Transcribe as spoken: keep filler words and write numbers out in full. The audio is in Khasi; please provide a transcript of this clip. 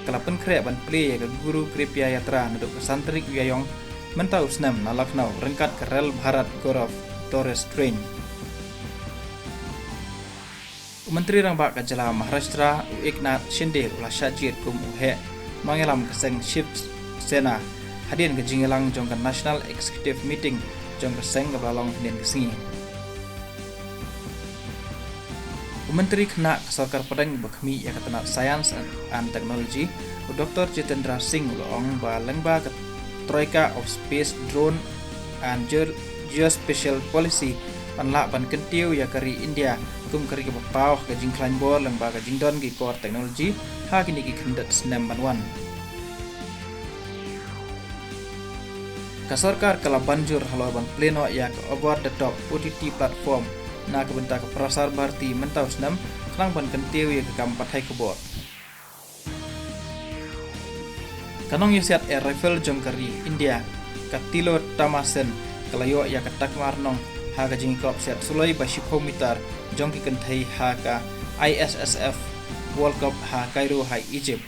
ka la pynkhreh ban plie ïa ka Guru Kripya Yatra naduh ka san tarik u Ïaïong mynta u snem na Lucknow ryngkat ka rel Bharat Gaurav Tourist Train. U Myntri Rangbah ka jylla Maharashtra u Eknath Shinde u la shah jied kum u heh nongïalam ka seng Shiv Sena hadien ka jingïalang jong ka National Executive Meeting jong ka seng kaba la long hynnin ka sngi. U Myntri Khynnah ka Sorkar Pdeng uba khmih ïa ka tnat Science and, and Technology, u Doktor Jitendra Singh u la ong ba lyngba ka Troika of Space, Drone and Geo-, Geospatial Policy, ban lah ban kyntiew ïa ka ri India kum ka ri kaba paw ha ka jingkhlaiñ bor lyngba ka jingdon ki kor technology ha kine ki khyndiat snem ban wan. Ka sorkar ka la ban jur halor ban plie noh ïa ka over the top O T T platform na ka bynta ka Prasar Bharati mynta u snem, khnang ban kyntiew ïa ka kam pathai khubor. Ka nongïasiat air rifle jong ka ri India, ka Tilottama Sen, ka la ïoh ïa ka takma rnong ha ka jingïakop siat suloi ba shiphew mitar jong ki kynthei ha ka I S S F World Cup ha Cairo ha Egypt.